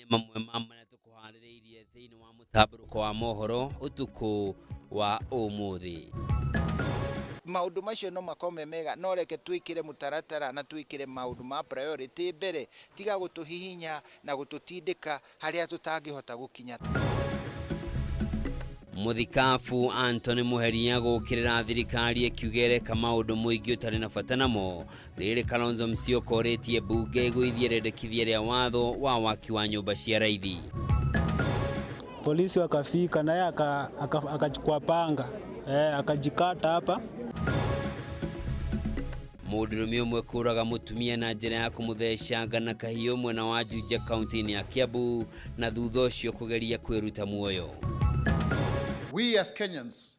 Nĩ mamwe ma marĩa tũkũharĩrĩirie thĩinĩ wa mũtambũrũko wa mohoro ũtukũ wa ũmũthĩ. Maũndũ macio no makorwo me mega, no reke twĩkĩre mũtaratara na twĩkĩre maũndũ ma priority mbere, tiga gũtũhihinya na gũtũtindĩka harĩa tũtangĩhota gũkinya. Mũthikabu Anthony Muheria gũkĩrĩra thirikari ĩkiuga ĩreka maũndũ mũingĩ ũtarĩ na bata namo. Rĩrĩ Kalonzo Musyoka orĩtie mbunge ĩgũithie rĩendekithia rĩa watho wa waki wa nyũmba cia raithi. Polisi wakafika naye akachukua panga, akajikata hapa. Mũndũrũme ũmwe kũraga mũtumia na njĩra ya kũmũthecanga na kahiũ mwena wa Juja kaunti-inĩ ya Kiambu na thutha ũcio kũgeria kwĩruta muoyo. We as Kenyans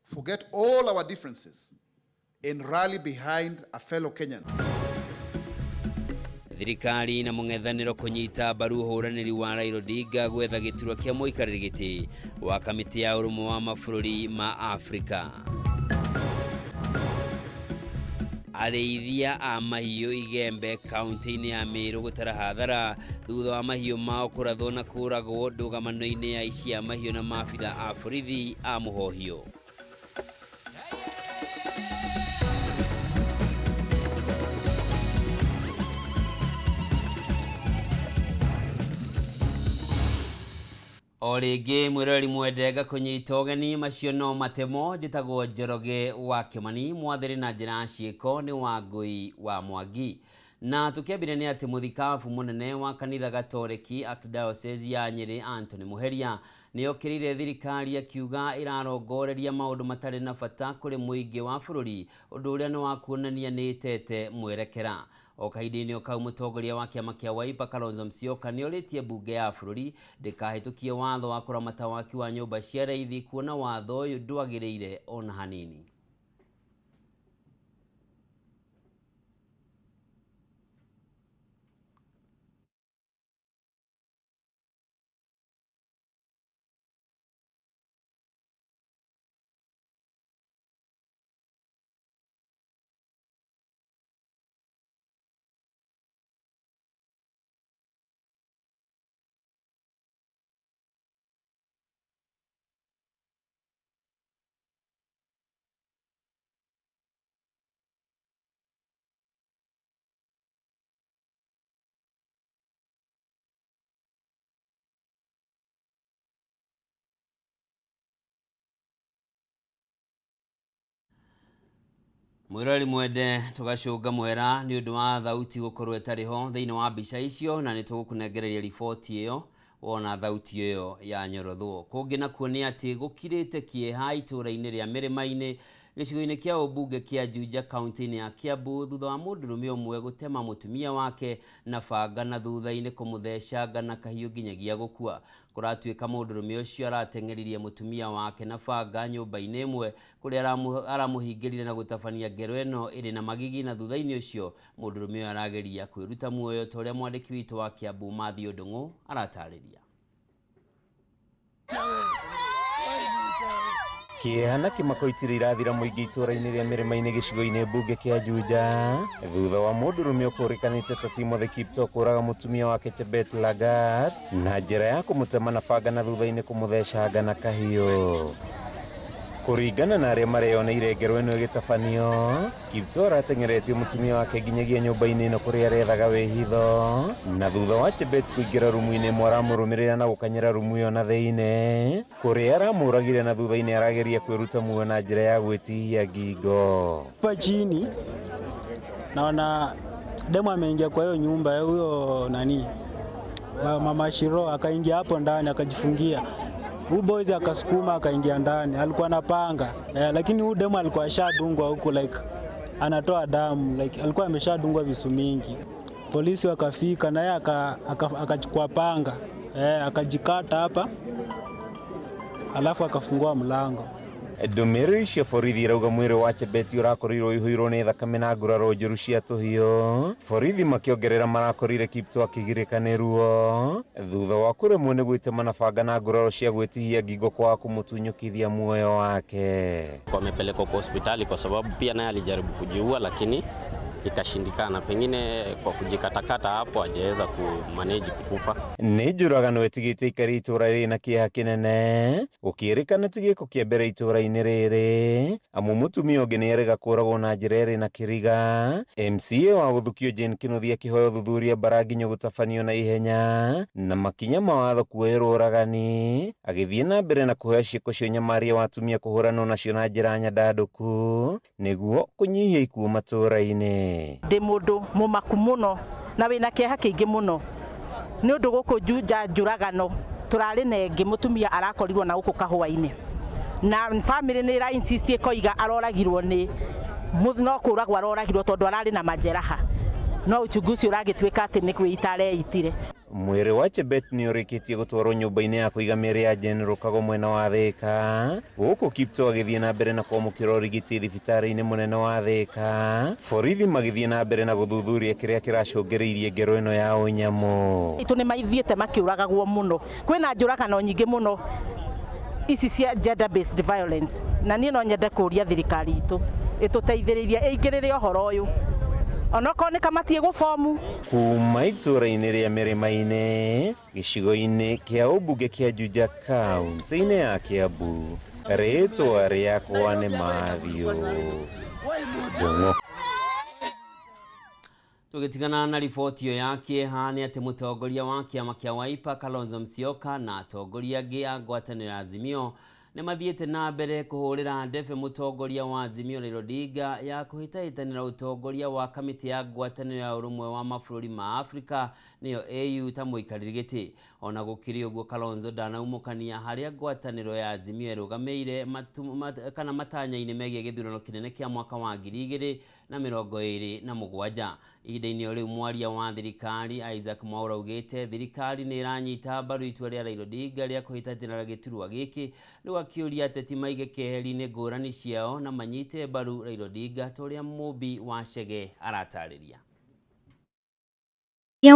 forget all our differences and rally behind a fellow Kenyan. Thirikari na mũng'ethanĩro kũnyita mbaru ũhũranĩri wa Raila Odinga gwetha gĩturwa kĩa mũikarĩri gĩtĩ wa kamĩtĩ ya ũrũmwe wa mabũrũri ma Afrika. Arĩithia a mahiũ Igembe kaunti-inĩ ya Meru gũtara hathara thutha wa mahiũ mao kũrathwo na kũragwo ndũgamano-inĩ ya aici a mahiũ na maabitha a borithi a Mũhohio. O rĩngĩ mwĩroreri mwende ngakũnyita ũgeni, macio no matemo. Njĩtagwo Njoroge wa Kĩmani, mwathĩrĩ na njĩra ya ciĩko nĩ Wangũi wa Mwangi. Na tũkĩambire nĩ atĩ mũthikabu mũnene wa kanitha Gatoreki Archdiocese ya Nyĩrĩ Anthony Muheria nĩ okĩrĩire thirikari akiuga ĩrarongoreria maũndũ matarĩ na bata kũrĩ mũingĩ wa bũrũri, ũndũ ũrĩa nĩ wa kuonania nĩ ĩtete mwerekera. O kahinda-inĩ o kau mũtongoria wa kĩama kĩa Wiper Kalonzo Musyoka nĩ orĩtie mbunge ya bũrũri ndĩkahĩtũkie watho wa kũramata waki wa nyũmba cia raithi kuona watho ũyũ ndwagĩrĩire ona hanini. Mwĩroreri mwende, tũgacũnga mũhera nĩ ũndũ wa thauti gũkorwo ĩtarĩ ho thĩinĩ wa mbica icio, na nĩ tũgũkũnengereria riboti ĩyo wona thauti ĩyo ya nyorothwo. Kũngĩ nakuo nĩ atĩ gũkirĩte kĩeha itũũra-inĩ rĩa Mĩrĩma-inĩ gĩcigo-inĩ kĩa ũmbunge kĩa Juja kaunti-inĩ ya Kiambu thutha wa mũndũrũme ũmwe gũtema mũtumia wake na banga na thutha-inĩ kũmũthecanga na kahiũ nginyagia gũkua. Kũratuĩka mũndũrũme ũcio arateng'eririe mũtumia wake na banga nyũmba-inĩ ĩmwe kũrĩa aramũhingĩrire na gũtabania ngero ĩno ĩrĩ na magigi, na thutha-inĩ ũcio mũndũrũme ũyũ arageria kwĩruta muoyo ta ũrĩa mwandĩki witũ wa Kiambu Matthew Ndung'u aratarĩria. Kĩeha na kĩmako itirĩ irathira mũingĩ itũũra-inĩ rĩa Mĩrĩma-inĩ gĩcigo-inĩ mbunge kĩa Juja thutha wa mũndũrũme ũkũrĩkanĩte ta Timothy Kiptoo kũraga mũtumia wake Chebet Lagat na njĩra ya kũmũtema na banga na thutha-inĩ kũmũthecanga na kahiũ. Kũringana na arĩa mareyoneire ngero ĩno ĩgĩtabanio, Kiptoo arateng'eretie mũtumia wake nginyagia nyũmba-inĩ ĩno kũrĩa arethaga wĩhitho, na thutha wa Chebet kũingĩra rumu-inĩ ĩmwe aramũrũmĩrĩra na gũkanyĩra rumu ĩyo na thĩinĩ, kũrĩa aramũragire na thutha-inĩ arageria kwĩruta muoyo na njĩra ya gwĩtihia ngingo. Hapa chini naona demu ameingia kwa hiyo nyumba huyo nani mama Shiro akaingia hapo ndani akajifungia. Huyu boys akasukuma akaingia ndani, alikuwa na panga, lakini huyu demu alikuwa ashadungwa huku, like anatoa damu, like alikuwa ameshadungwa visu mingi. Polisi wakafika naye akachukua panga, akajikata hapa alafu akafungua mlango. Ndũmĩrĩri cia borithi irauga mwĩrĩ wa Chebet ũrakorirwo ũihũirwo nĩ thakame na nguraro njũru cia tũhiũ. Borithi makĩongerera marakorire Kiptoo akĩgirĩka nĩ ruo thutha wa kũremwo nĩ gwĩtema na banga na nguraro cia gwĩtihia ngingo kwaga kũmũtunyũkithia muoyo wake. Amepelekwa kwa hospitali kwa sababu pia naye alijaribu kujiua lakini Ikashindikana, pengine kwa kujikatakata hapo hajaweza kumanage kukufa. Nĩ njũragano ĩtigĩte aikari itũra rĩrĩ na kĩeha kĩnene, gũkĩrĩkana ti gĩko kĩa mbere itũra-inĩ rĩrĩ, amu mũtumia ũngĩ nĩerĩga kũragwo na njĩra ĩrĩ na kĩriga. MCA wa gũthukio Jane Kĩnuthia akĩhoya ũthuthuria mbara nginyo gũtabanio na ihenya na makinya ma watho kuoerwo ũragani, agĩthiĩ na mbere na kũhoya ciĩko cia ũnyamaria wa atumia kũhũranwo nacio na njĩra nyandandũku nĩguo kũnyihia ikuũ matũra-inĩ. Ndĩ mũndũ mũmaku mũno na wĩna kĩeha kĩingĩ mũno nĩ ũndũ gũkũ Juja njũragano tũrarĩ na ĩngĩ mũtumia arakorirwo na gũkũ kahũa-inĩ na family nĩ ĩra insist ĩkoiga aroragirwo nĩ no kũragwo aroragirwo tondũ ararĩ na majeraha, no uchunguzi ũragĩtuĩka atĩ nĩ kwĩita areitire. Mwĩrĩ wa Chebet nĩ ũrĩkĩtie gũtwarwo nyũmba-inĩ ya kũiga mĩĩrĩ ya General Kago mwena wa Thika, gũkũ Kiptoo agĩthiĩ na mbere na kwamũkĩra ũrigiti thibitarĩ-inĩ mũnene wa Thika, borithi magĩthiĩ na mbere na gũthuthuria kĩrĩa kĩracũngĩrĩirie ngero ĩno ya ũnyamũ. Itũ nĩ maithiĩte makĩũragagwo mũno, kwĩna njũragano nyingĩ mũno ici cia gender based violence, na niĩ no nyende kũũria thirikari itũ ĩtũteithĩrĩrie ĩingĩrĩre ũhoro ũyũ onokorwo nĩ kamati ĩgũbomu. Kuma itũra-inĩ rĩa Mĩrĩma-inĩ gĩcigo-inĩ kĩa ũmbunge kĩa Juja kaunti-inĩ ya Kiambu, rĩtwa rĩakwa nĩ Matthew Ndung'u. Tũgĩtigana na riboti ĩyo ya kĩeha nĩ atĩ mũtongoria wa kĩama kĩa Wiper Kalonzo Musyoka na atongoria angĩ a ngwatanĩro ya Azimio nĩ mathiĩte na mbere kũhũrĩra ndebe mũtongoria wa Azimio Raila Odinga ya kũhĩtahĩtanĩra ũtongoria wa kamĩtĩ ya ngwatanĩro ya ũrũmwe wa mabũrũri ma Afrika nĩyo AU ta mũikarĩri gĩtĩ. Ona gũkĩrĩ ũguo, Kalonzo ndanaumũkania harĩa ngwatanĩro ya Azimio ĩrũgamĩire kana matanya-inĩ megiĩ gĩthurano kĩnene kĩa mwaka wa 2027. Ihinda-inĩ o rĩu, mwaria wa thirikari Isaac Mwaura augĩte thirikari nĩ ĩranyita mbaru itua rĩa Raila Odinga rĩa kũhĩtahĩtanĩra gĩturwa gĩkĩ, rĩu akĩũria ateti maige keheri-inĩ ngũrani ciao na manyite mbaru Raila Odinga ta ũrĩa Mũmbi wa Chege aratarĩria.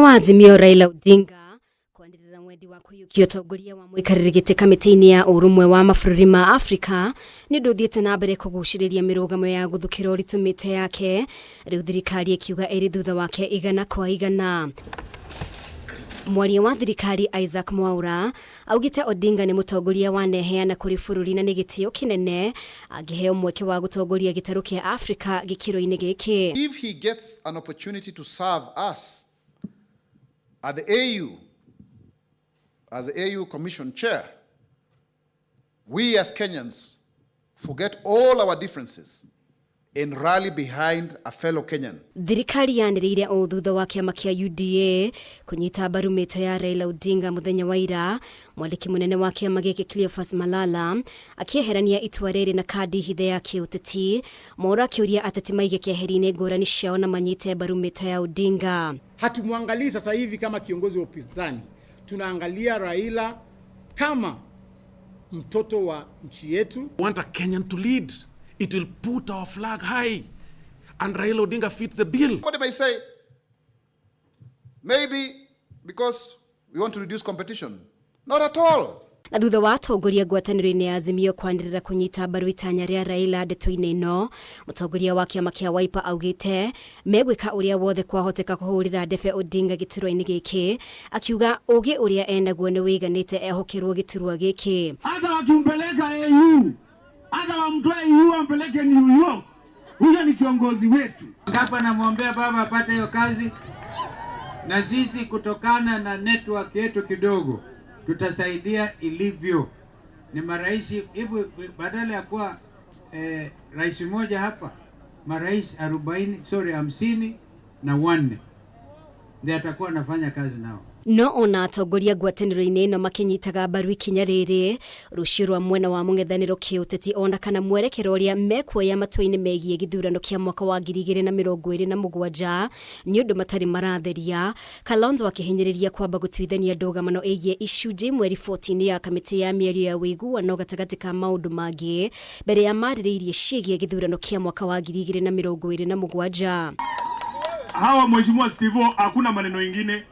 Wa Azimio Raila Odinga kwanĩrĩra wendi wa kũiyũkia ũtongoria wa mũikarĩri gĩtĩ kamĩtĩ-inĩ ya ũrũmwe wa mabũrũri ma Afrika nĩ ũndũ ũthiĩte na mbere kũgucĩrĩria mĩrũgamo ya gũthũkĩra ũritũ mĩte yake, rĩu thirikari ĩkiuga ĩrĩ thutha wake 100%. Mwaria wa thirikari Isaac Mwaura augĩte Odinga nĩ mũtongoria waneheana kũrĩ bũrũri na nĩ gĩtĩo kĩnene angĩheo mweke wa gũtongoria gĩtarũ kĩa Afrika gĩkĩro-inĩ gĩkĩ. If he gets an opportunity to serve us at the AU, as the AU Commission Chair, we as Kenyans forget all our differences and rally behind a fellow Kenyan. Thirikari yanĩrĩire o thutha wa kĩama kĩa UDA kũnyita mbaru mĩto ya Raila Odinga mũthenya wa ira, mwandĩki mũnene wa kĩama gĩkĩ Cleophas Malala akĩeherania itua rĩrĩ na kandi hithe ya kĩũteti. Mwaura akĩũria ateti maige keheri-inĩ ngũrani ciao na manyite mbaru mĩto ya Odinga. Hatumwangalii sasa hivi kama kiongozi wa upinzani, tunaangalia Raila kama mtoto wa nchi yetu. We want a Kenyan to lead. It will put our flag high. And Raila Odinga fit the bill. Somebody may say, maybe because we want to reduce competition. Not at all. Na thutha wa atongoria ngwatanĩro-inĩ ya Azimio kwanĩrĩra kũnyita mbaru itanya rĩa Raila ndeto-inĩ ĩno, mũtongoria wa kĩama kĩa Wiper augĩte megwĩka ũrĩa wothe kwahoteka kũhũrĩra ndebe Odinga gĩturwa-inĩ gĩkĩ, akiuga ũgĩ ũrĩa enaguo nĩ wĩiganĩte ehokerwo gĩturwa gĩkĩ. Hata wakimpeleka AU, hata wamtoe AU wampeleke New York, huyo ni kiongozi wetu. Hapa namwombea baba apate hiyo kazi, na sisi kutokana na network yetu kidogo tutasaidia ilivyo. Ni marais hivi, badala ya kuwa rais mmoja hapa, marais 54 ndiye atakuwa anafanya kazi nao. No ona atongoria ngwatanĩro-inĩ ĩno makĩnyitaga mbaru ikinya rĩrĩ, rũciũ rwa mwena wa mũng'ethanĩro kĩũteti ona kana mwerekero ũrĩa mekuoya matua-inĩ megiĩ gĩthurano kĩa mwaka wa 2027 nĩ ũndũ matarĩ maratheria. Kalonzo akĩhinyĩrĩria kwamba gũtuithania ndũgamano ĩgiĩ icunjĩ imwe riboti-inĩ ya kamĩtĩ ya mĩario ya ũiguano gatagatĩ ka maũndũ mangĩ mbere ya marĩrĩirie ciĩgiĩ gĩthurano kĩa mwaka wa 2027. Hawa Mheshimiwa Steve, hakuna maneno ingine.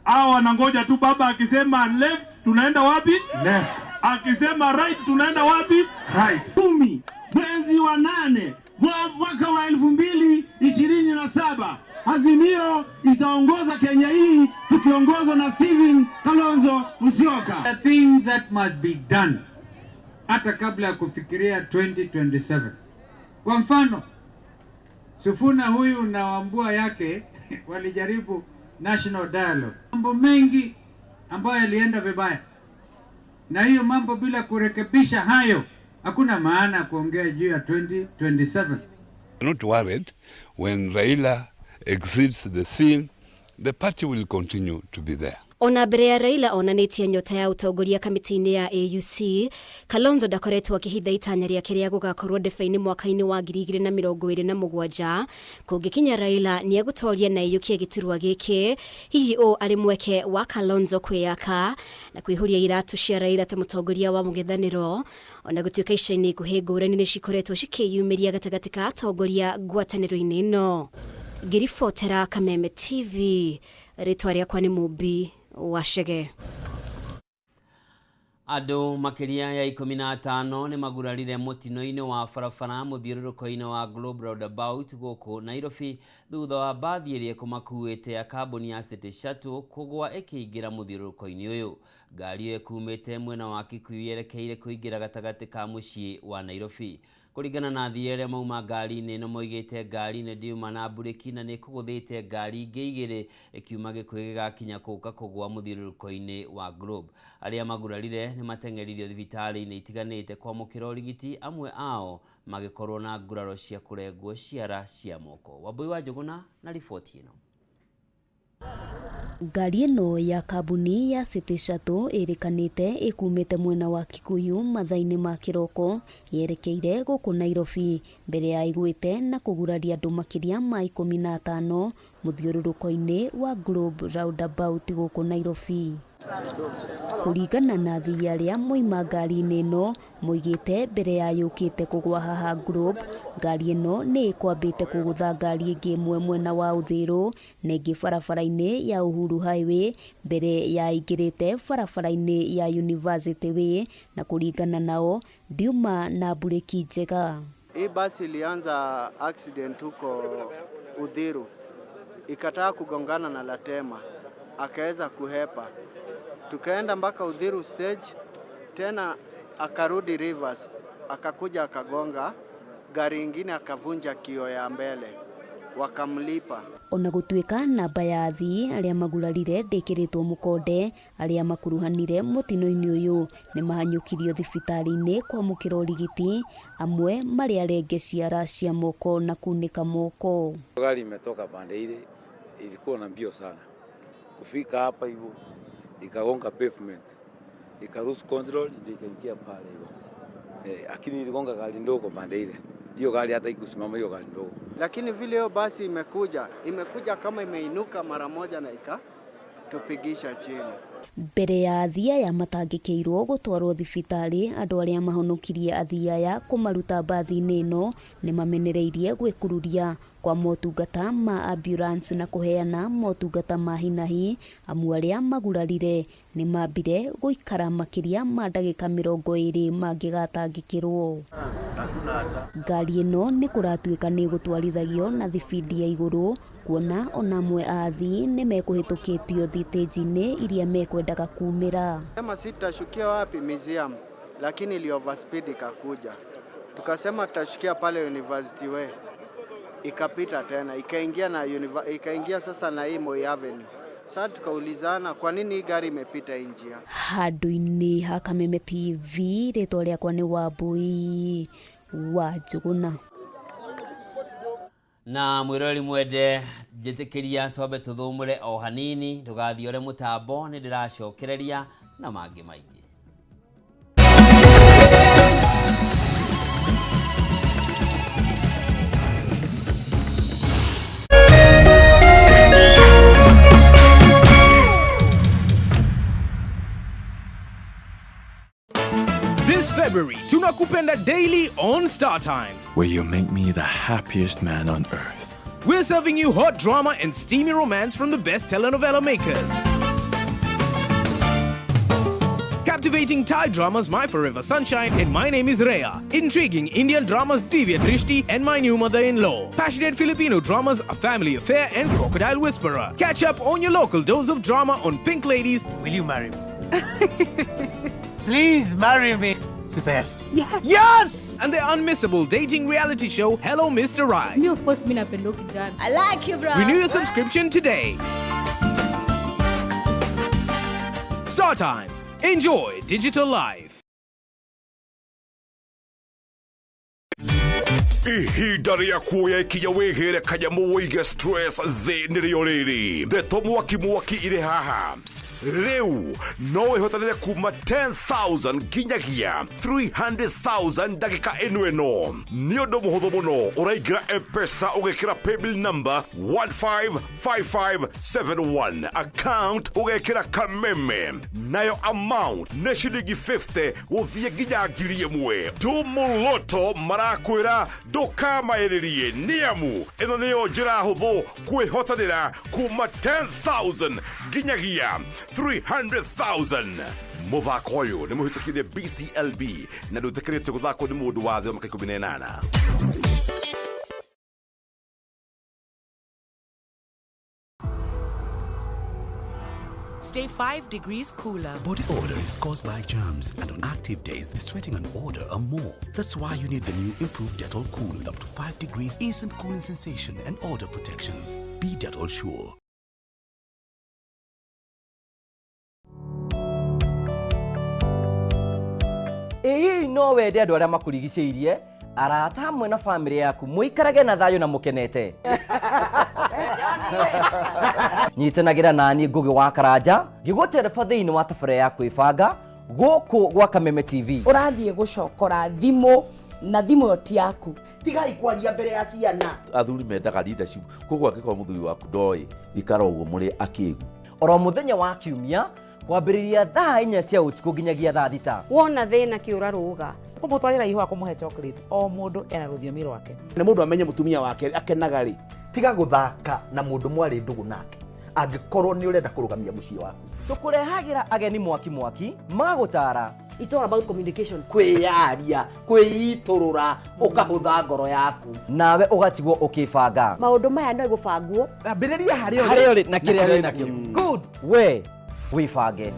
Hawa wanangoja tu baba akisema left tunaenda wapi? Left. Akisema right tunaenda wapi? Right. 10 mwezi wa 8 Mwaka wa 2027 Azimio itaongoza Kenya hii tukiongozwa na Stephen Kalonzo Musyoka. The things that must be done hata kabla ya kufikiria 2027. Kwa mfano, Sifuna huyu na Wambua yake walijaribu national dialogue, mambo mengi ambayo yalienda vibaya, na hiyo mambo bila kurekebisha hayo, hakuna maana ya kuongea juu ya 2027. Not worried when Raila exits the scene, the party will continue to be there. Ona mbere ya Raila onanĩtie nyota ya ũtongoria kamĩtĩ-inĩ ya AUC, Kalonzo ndakoretwo akĩhitha itanya rĩake rĩa gũgakorwo ndebe-inĩ mwaka-inĩ wa 2027. Kũngĩkinya Raila nĩ egũtoria na aiyũkie gĩturwa gĩkĩ, hihi ũũ arĩ mweke wa Kalonzo kwĩyaka na kwĩhũria iratũ cia Raila ta mũtongoria wa mũng'ethanĩro. Ona gũtuĩka ica-inĩ ikuhĩ ngũrani nĩ cikoretwo cikĩyumĩria gatagatĩ ka atongoria ngwatanĩro-inĩ ĩno. Ngĩribotera Kameme TV, rĩtwa rĩakwa nĩ Mumbi wa Chege. Andũ makĩria ya 15 nĩ magurarire mũtino-inĩ wa barabara mũthiũrũrũko-inĩ wa Globe Roundabout gũkũ Nairobi thutha wa mbathi ĩrĩa ĩkũmakuĩte ya kambuni ya City Shuttle kũgwa ĩkĩingĩra mũthiũrũrũko-inĩ ũyũ. Ngari ĩyo ĩkumĩte mwena wa Kikuyu yerekeire kũingĩra gatagatĩ ka mũciĩ wa Nairobi. Kũringana na athii arĩa mauma ngari-inĩ ĩno moigĩte ngari-inĩ ndĩuma na mburĩki na nĩ ĩkũgũthĩte ngari ingĩ igĩrĩ ĩkiuma Gĩkuyu gĩgakinya kũka kũgwa mũthiũrũrũko-inĩ wa Globe. Arĩa magurarire nĩ mateng'eririo thibitarĩ-inĩ itiganĩte kwamũkĩra ũrigiti, amwe ao magĩkorwo na nguraro cia kũrengwo ciara cia moko. Wambui wa Njũgũna na riboti ĩno. Ngari ĩno ya kambuni ya City Shuttle ĩrĩkanĩte ĩkumĩte mwena wa Kikuyu mathaa-inĩ ma kĩroko yerekeire gũkũ Nairobi mbere ya ĩgwĩte na kũguraria andũ makĩria ma 15 mũthiũrũrũko-inĩ wa Globe Roundabout gũkũ Nairobi. Kũringana na athii arĩa moima ngari-inĩ ĩno moigĩte mbere ya yũkĩte kũgwa haha Globe, ngari ĩno nĩ ĩkwambĩte kũgũtha ngari ĩngĩ ĩmwe mwena wa Uthiru na ĩngĩ barabara-inĩ ya Uhuru Highway mbere ya ĩingĩrĩte barabara-inĩ ya University Way, na kũringana nao ndiuma na mburĩki njega. Hii basi ilianza accident huko Uthiru, ikataka kugongana na Latema, akaweza kuhepa. Tukaenda mpaka Uthiru stage, tena akarudi Rivers, akakuja akagonga gari ingine, akavunja kio ya mbele, wakamlipa. Ona gũtuĩka namba ya athii arĩa magurarire ndĩkĩrĩtwo mũkonde, arĩa makuruhanire mũtino-inĩ ũyũ nĩ mahanyũkirio thibitarĩ-inĩ kwamũkĩra ũrigiti, amwe marĩ arenge ciara cia moko na kunĩka moko. Gari imetoka pande ile, ilikuwa na mbio sana, kufika hapa hivyo ikagonga pavement, ikalose control, ndio ikaingia pale hivyo, lakini iligonga gari ndogo pande ile. Hiyo gari hata ikusimama, hiyo gari ndogo. Lakini vile hiyo basi imekuja kama imeinuka mara moja na ikatupigisha chini. Mbere ya athii aya matangĩkĩirwo gũtwarwo thibitarĩ, andũ arĩa mahonokirie athii aya kũmaruta mbathi-inĩ ĩno nĩ mamenereirie gwĩkururia kwa motungata ma ambulance na kũheana motungata ma hinahi, amu arĩa magurarire nĩ mambire gũikara makĩria ma ndagĩka 20 mangĩgatangĩkĩrwo. Ngari ĩno nĩ kũratuĩka nĩ ĩgũtwarithagio na thibindi ya igũrũ, kuona ona amwe a athii nĩ mekũhĩtũkĩtio thitĩnji-inĩ iria mekwendaga kumĩra. Sema si tutashukia wapi museum, lakini ili overspeed ikakuja, tukasema tutashukia pale University Way, ikapita tena ikaingia na ikaingia sasa na hii Moi Avenue. Sasa tukaulizana kwa nini hii gari imepita hii njia. Handũ-inĩ ha Kameme TV, rĩtwa rĩakwa nĩ Wambui wa Njũgũna. Na mwĩroreri mwende, njĩtĩkĩria twambe tũthũmũre o hanini, ndũgathiore mũtambo, nĩ ndĩracokereria na mangĩ maingĩ. This February, Tunakupenda Daily on Star Times. Where you make me the happiest man on earth. We're serving you hot drama and steamy romance from the best telenovela makers. Captivating Thai dramas My Forever Sunshine and My Name is Rhea. Intriguing Indian dramas Divya Drishti and My New Mother-in-Law. Passionate Filipino dramas A Family Affair and Crocodile Whisperer. Catch up on your local dose of drama on Pink Ladies. Will you marry me? Please marry me. She says yes. Yes! And the unmissable dating reality show Hello Mr. Right. Me, of course, mi napenda kijana. I like you, bro. Renew your subscription today. Star Times. Enjoy digital life. Ihinda rĩa kuoya ikinya wĩhĩre kanyamũ wĩige stress thĩ nĩrĩo rĩrĩ. Ndeto mwaki mwaki irĩ haha. Rĩu no wĩhotanĩre kuma 10,000 nginyagia 300,000 ndagĩka ĩno ĩno. Nĩ ũndũ mũhũthũ mũno, ũraingĩra M-Pesa ũgekĩra paybill number 155571, account ũgekĩra Kameme, nayo amount nĩ ciringi 50 gũthiĩ nginya 1,000. Tumuloto marakwĩra ndũkamaĩrĩrie nĩamu ĩno nĩyo njĩra hũthũ kwĩhotanĩra kuma 10,000 nginyagia 300,000. Mũthako ũyũ nĩ mũhĩtũkire BCLB na ndũĩtĩkĩrĩtio gũthakwo nĩ mũndũ wa thĩ wa mĩaka 18. Stay 5 degrees cooler. Body odor is caused by germs, and on active days, the sweating and odor are more. That's why you need the new improved Dettol Cool with up to 5 degrees instant cooling sensation and odor protection. Be Dettol sure. Ĩ no wende andũ arĩa makũrigicĩirie, arata hamwe na bamĩrĩ yaku mũikarage na thayũ na mũkenete. Nyitanagĩra nani Ngũgĩ wa Karanja ngĩgũtereba thĩinĩ wa tabarĩra ya kwĩbanga gũkũ gwa Kameme TV. Ũrathiĩ gũcokora thimũ na thimũ ĩyo ti yaku. Tigai kwaria mbere ya ciana. Athuri mendaga leadership, koguo angĩkorwo mũthuri waku ndoĩ ikara ũguo mũrĩ akĩgu. Oro mũthenya wa kiumia kwambĩrĩria thaa 4 cia ũtukũ nginyagia thaa 6. Wona thĩna kĩũra rũga. Kũmũtwarĩra ihũa kũmũhe chocolate, o mũndũ ena rũthiomi rwake. Nĩ mũndũ amenye mũtumia wake akenaga rĩ. Tiga gũthaka na mũndũ mwarĩ ndũgũ nake angĩkorwo nĩ ũrenda kũrũgamia mũciĩ waku. Tũkũrehagĩra ageni mwaki mwaki magũtara. It's all about communication. Kwĩyaria, kwĩitũrũra, ũkahũtha ngoro yaku. Nawe ũgatigwo ũkĩbanga. Maũndũ maya no gũbangwo. Ambĩrĩria harĩa Harĩa ũrĩ na kĩrĩa wĩ nakĩo. Good. We wĩbange.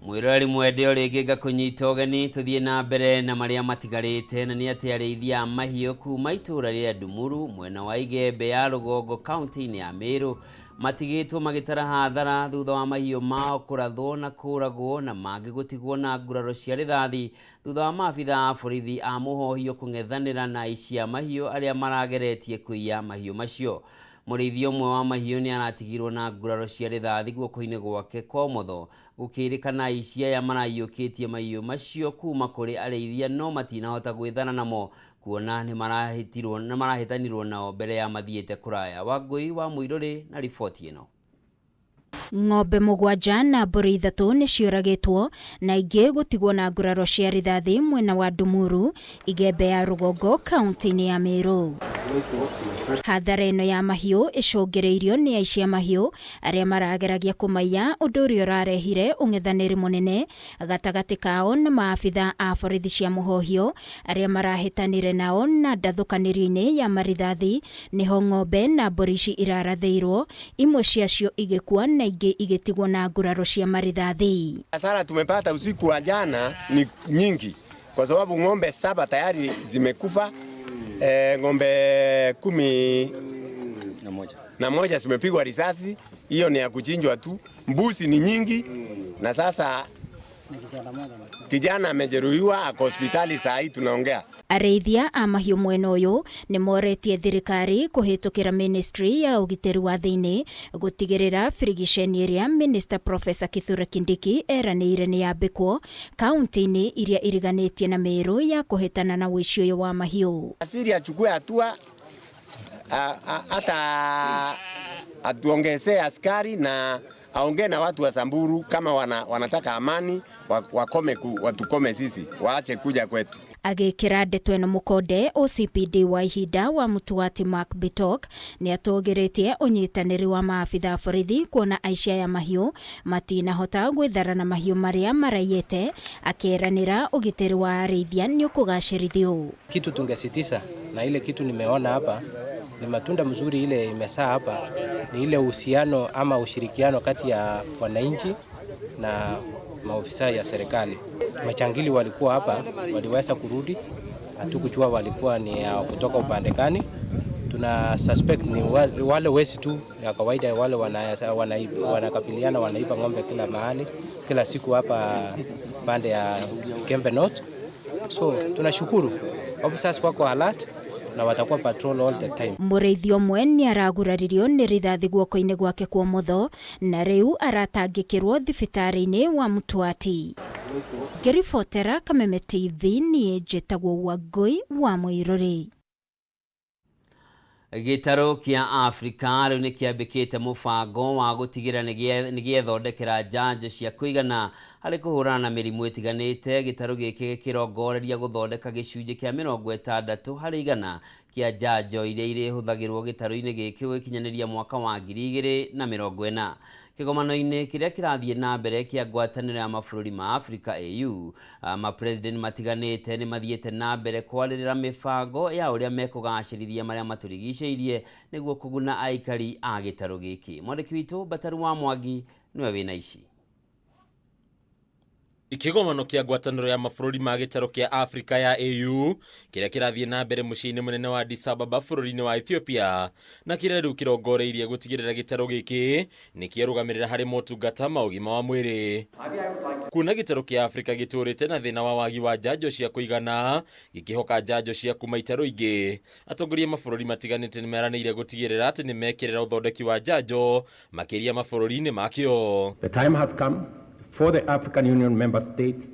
Mwĩroreri mwende o rĩngĩ ngakũnyita ũgeni tũthiĩ na mbere na marĩa matigarĩte, na nĩ atĩ arĩithia a mahiũ kuma itũũra rĩa Ndumuru mwena wa Igembe ya Rũgongo kaunti-inĩ ya Meru matigĩtwo magĩtara hathara thutha wa mahiũ mao kũrathwo na kũragwo na mangĩ gũtigwo na nguraro cia rithathi thutha wa maabitha a borithi a mũhohio kũng'ethanĩra na aici a mahiũ arĩa marageretie kũiya mahiũ macio. Mũrĩithi ũmwe wa mahiũ nĩ aratigirwo na nguraro cia rithathi guoko-inĩ gwake kwa ũmotho gũkĩrĩkana aici aya maraiyũkĩtie mahiũ macio kuma kũrĩ arĩithia no matinahota gwĩthana namo kuona nĩ marahĩtanirwo nao mbere ya mathiĩte kũraya. Wangũi wa Mũirũrĩ na riboti ĩno. Ng'ombe 7 na mbũri 3 nĩciũragĩtwo na ingĩ gũtigwo na nguraro cia rithathi mwena wa Ndumuru, Igembe ya Rũgongo kaunti-inĩ ya Meru. Hathara ĩno ya mahiũ ĩcũngĩrĩirio nĩ aici a mahiũ arĩa marageragia kũmaiya, ũndũ ũrĩa ũrarehire ũng'ethanĩri mũnene gatagatĩ kao na maabitha a borithi cia mũhohio arĩa marahĩtanire nao na ndathũkanĩrio-inĩ ya marithathi nĩho ng'ombe na mbũri ici irarathĩirwo, imwe ciacio igĩkua na ingĩ igĩtigwo na nguraro cia marithathi. Hasara tumepata usiku wa jana ni nyingi kwa sababu ng'ombe 7 tayari zimekufa. Ng'ombe 11 zimepigwa risasi, hiyo ni ya kuchinjwa tu. Mbuzi ni nyingi na sasa kijana amejeruhiwa ako hospitali saa hii tunaongea. Arĩithia a mahiũ mwena ũyũ nĩ moretie thirikari kũhĩtũkĩra ministry ya ũgitĩri wa thĩinĩ gũtigĩrĩra birigiceni ĩrĩa Minister Professor Kithure Kindiki eranĩire nĩ yambĩkwo kaunti-inĩ iria iriganĩtie na Meru ya kũhĩtana na ũici ũyũ wa mahiũ. Asiri achukue hatua, hata atuongezee askari na Aongee na watu wa Samburu kama wanataka amani, wakome watukome sisi, waache kuja kwetu. Agĩkĩra ndeto ĩno mũkonde OCPD wa ihinda wa Mũtuati Mark Bitok nĩatũgĩrĩtie ũnyitanĩri wa maabitha a borithi kuona aici aya mahiũ matinahota gwĩthara na mahiũ marĩa maraiyĩte, akĩranĩra ũgitĩri wa arĩithia nĩũkũgacĩrithio. Kitu tungesitiza na ile kitu nimeona hapa ni matunda mzuri ile imesaa hapa ni ile uhusiano ama ushirikiano kati ya wananchi na maofisa ya serikali. Machangili walikuwa hapa, waliweza kurudi, hatukujua walikuwa ni ya kutoka upande gani. Tuna suspect ni wale wezi tu ya kawaida, wale wanakabiliana, wanaiba ng'ombe kila mahali, kila siku hapa pande ya Kembe North. So tunashukuru officers wako alert na watakuwa patrol all the time. Mũrĩithi ũmwe nĩ araguraririo nĩ rithathi guoko-inĩ gwake kwa ũmotho na rĩu aratangĩkĩrwo thibitarĩ-inĩ wa Mũtuati. Ngĩribotera Kameme TV niĩ njĩtagwo Wangũi wa Mũirũrĩ. Gĩtarũ kĩa Afrika rĩu nĩkĩambĩkĩte mũbango wa gũtigĩrĩra nĩgĩethondekera njanjo cia kũigana harĩ kũhũrana na mĩrimũ ĩtiganĩte. Gĩtarũ gĩkĩ gĩkĩrongoreria gũthondeka gĩcunjĩ kĩa 60% kĩa njanjo iria irĩhũthagĩrwo gĩtarũ-inĩ gĩkĩ gũgĩkinyanĩria mwaka wa 2040. Kĩgomano-inĩ kĩrĩa kĩrathiĩ na mbere kĩa ngwatanĩro ya mabũrũri ma Afrika AU, mapresident matiganĩte nĩ mathiĩte na mbere kwarĩrĩra mĩbango ya ũrĩa mekũgacĩrithia marĩa matũrigicĩirie nĩguo kũguna aikari a gĩtarũ gĩkĩ. Mwandĩki witũ Bataru wa Mwangi nĩwe wĩna ici. Kĩgomano kĩa ngwatanĩro ya mabũrũri ma gĩtarũ kĩa Afrika ya AU kĩrĩa kĩrathiĩ na mbere mũciĩ-inĩ mũnene wa Addis Ababa bũrũri-inĩ wa Ethiopia na kĩrĩa rĩu kĩrongoreirie gũtigĩrĩra gĩtarũ gĩkĩ nĩ kĩarũgamĩrĩra harĩ motungata ma ũgima wa mwĩrĩ. Kuona gĩtarũ kĩa Afrika gĩtũrĩte na thĩna wa wagi wa njanjo cia kũigana gĩkĩhoka njanjo cia kuma itarũ ingĩ, atongoria mabũrũri matiganĩte nĩ meranĩire gũtigĩrĩra atĩ nĩ mekĩrĩra ũthondeki wa njanjo makĩria mabũrũri-inĩ makĩo. The time has come for the African Union member states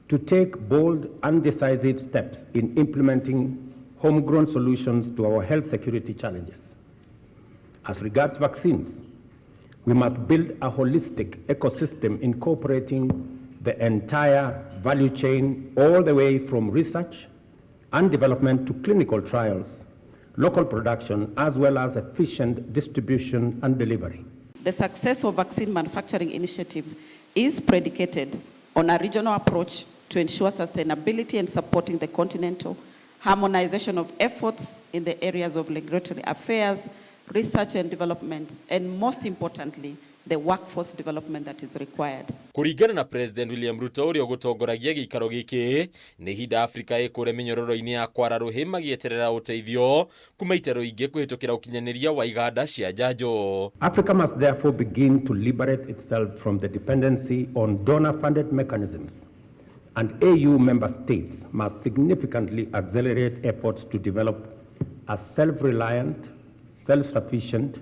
to take bold and decisive steps in implementing homegrown solutions to our health security challenges. As regards vaccines, we must build a holistic ecosystem incorporating the entire value chain all the way from research and development to clinical trials, local production, as well as efficient distribution and delivery. The success of vaccine manufacturing initiative is predicated on a regional approach to ensure sustainability and supporting the continental harmonization of efforts in the areas of regulatory affairs, research and development, and most importantly, the workforce development that is required. Kũringana na President William Ruto ũrĩa ũgũtongoragia gĩikaro gĩkĩ, nĩ ihinda Afrika ĩkũre mĩnyororo-inĩ ya kwara rũhĩ magĩeterera ũteithio kuma itarũ ingĩ kũhĩtũkĩra ũkinyanĩria wa iganda cia njanjo. Africa must therefore begin to liberate itself from the dependency on donor-funded mechanisms, and AU member states must significantly accelerate efforts to develop a self-reliant, self-sufficient